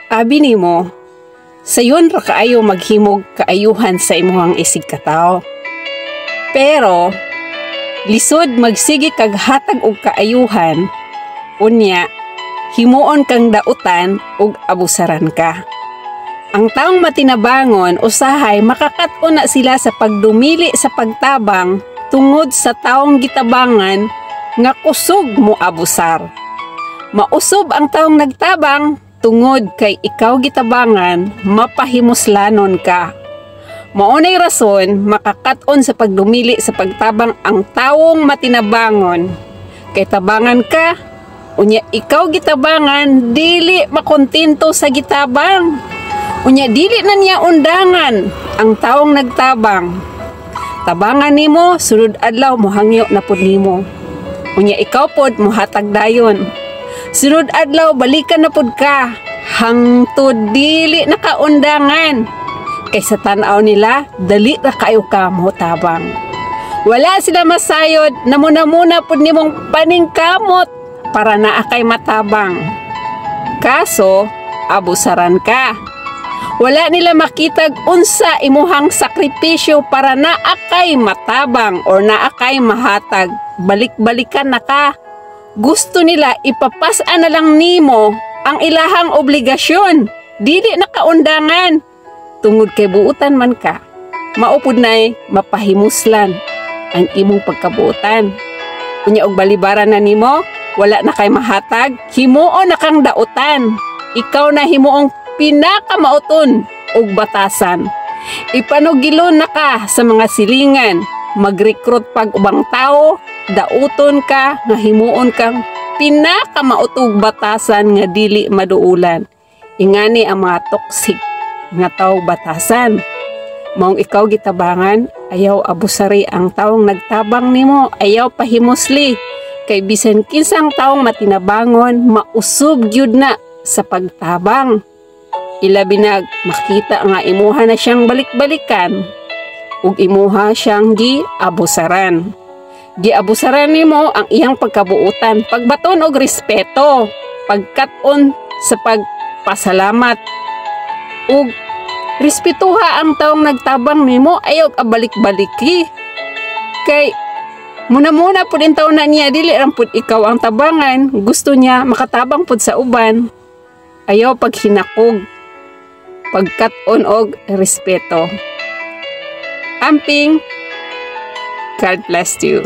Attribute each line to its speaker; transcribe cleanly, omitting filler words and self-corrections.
Speaker 1: Abi nimo, sayon ra kaayo maghimog kaayuhan sa imuhang isig katawo. Pero lisod magsige kag hatag og kaayuhan, unya himuon kang dautan ug abusaran ka. Ang taong matinabangon, usahay makakat-on na sila sa pagdumili sa pagtabang tungod sa taong gitabangan nga kusog mo abusar. Mausob ang taong nagtabang tungod kay ikaw gitabangan, mapahimuslanon ka. Maunay rason makakat-on sa pagdumili sa pagtabang ang tawong matinabangon. Kay tabangan ka, unya ikaw gitabangan, dili makontento sa gitabang. Unya dili na niya undangan ang taong nagtabang. Tabangan nimo, sunod adlaw mohangyo na pud nimo. Unya ikaw pod mohatag dayon. Sunod adlaw balikan na pud ka hangtod dili nakaundangan. Kay sa tan-aw nila, dali ra kayo ka motabang. Wala sila masayod na muna-muna pud nimong paningkamot para naa kay matabang. Kaso, abusaran ka. Wala nila makitag unsa imuhang sakripisyo para naa kay matabang or naa kay mahatag. Balik-balikan na ka. Gusto nila ipapas-an na lang nimo ang ilahang obligasyon. Dili nakaundangan. Tungod kay buutan man ka, mao pud nay mapahimuslan ang imong pagkabuutan. Unya og balibaran na nimo, wala na kay mahatag, himuon na kang dautan. Ikaw na himuong pinakamauton og batasan. Ipanugilon na ka sa mga silingan, mag-recruit pag ubang tao, dauton ka nga himuon kang pinakamautog batasan nga dili maduulan. Ingani ang mga toxic nga tao batasan. Maong ikaw gitabangan, ayaw abusari ang taong nagtabang nimo, ayaw pahimusli. Kay bisan kinsang taong matinabangon, mausub gyud na sa pagtabang. Ilabi na makita nga imuha na siyang balik-balikan ug imuha siyang gi-abusaran. Giabusaran nimo ang iyang pagkabuutan, pagbaton og respeto, pagkat-on sa pagpasalamat ug respetuha ang taong nagtabang nimo, ayaw abalik-baliki. Kay muna-muna pud intaw na niya, dili lang pud ikaw ang tabangan, gusto niya makatabang pud sa uban. Ayaw paghinakog, pagkat-on og respeto. Amping, God bless you.